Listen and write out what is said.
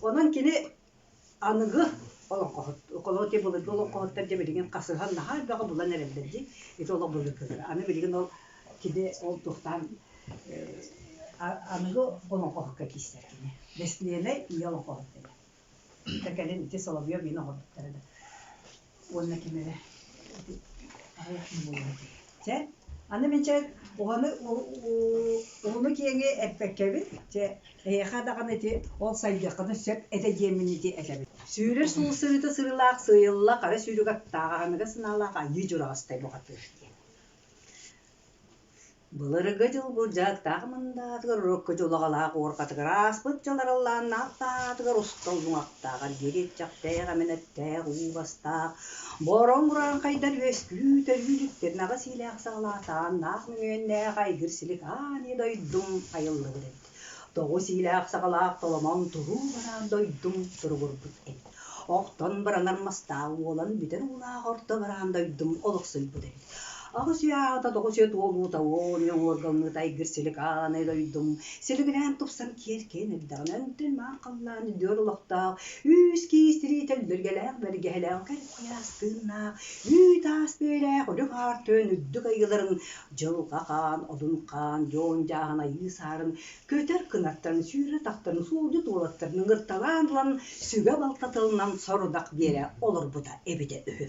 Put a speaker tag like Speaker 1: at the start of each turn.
Speaker 1: Онон кини аныгы олоҥхоһут, холобур ити былыргы олоҥхоһуттар дьэ билигин хасыһан наһаа элбэҕи булан эрэллэр дии. Ити олох былыргылара. Аны билигин ол кини ол туохтаан аныгы олоҥхоһукка киирсэр кини. Бэстилиэнэй ийэ олоҥхоһут дэнэр. Кэлин ити Соловьев иин оҥорбуттара да. Уонна ким эрэ Чэ, аны мин чэ уһаны уһуну киэҥи эппэккэбин, чэ эһиэхэ даҕаны ити ол сайдыаххытын сөп этэ диэммин ити этэбин. Сүүрэр суол сырыыта сырыылаах сыыйылла хара сүүрүк аттаах аһыныгас санаалаах айыы дьураҕастай бухатыыр диэн. Былыргы дьыл былдьаһыктаах мындаатыгар урукку дьулаҕалаах уорҕатыгар ааспыт дьыл араллааннаах таһаатыгар устал уҥахтаах эргиир иччэхтээх эмэнэттээх уу бастаах бороҥ урааҥхайдар үөскүү төрүүлүктэрин аҕыс иилээх саҕалаатааннаах мөҥүөннээх айгыр силик аан ийэ дойдум айыллыбыт эбит. Тоҕус иилээх саҕалаах толомон туруу бараан дойдум туругурбут эбит. Охтон баранар мастаах уолан бүтэр уулаах орто бараан дойдум олохсуйбут эбит. Аҕыс үйэ аата тоҕус үйэ туолуута уон үйэ уорганныыта айгыр силик аанай дойдум силигилээн тупсан киэркэйэн эрдэҕинэ өнтөн маан халлаан үрдүгэр олохтоох үүс киис тирии төллүргэлээх бэргэһэлээх кэл куйаас тыыннаах үүт аас бэйэлээх үрүҥ аар түөн үрдүк айыыларын дьылҕа хаан одун хаан дьуон дьааһын айыы саарын көтөр кынаттарын сүүрэ тахтарын суолдьут уолаттарын ыҥырталаан ылан сүгэ балта тылынан сорудах биэрэ олорбута эбитэ үһү.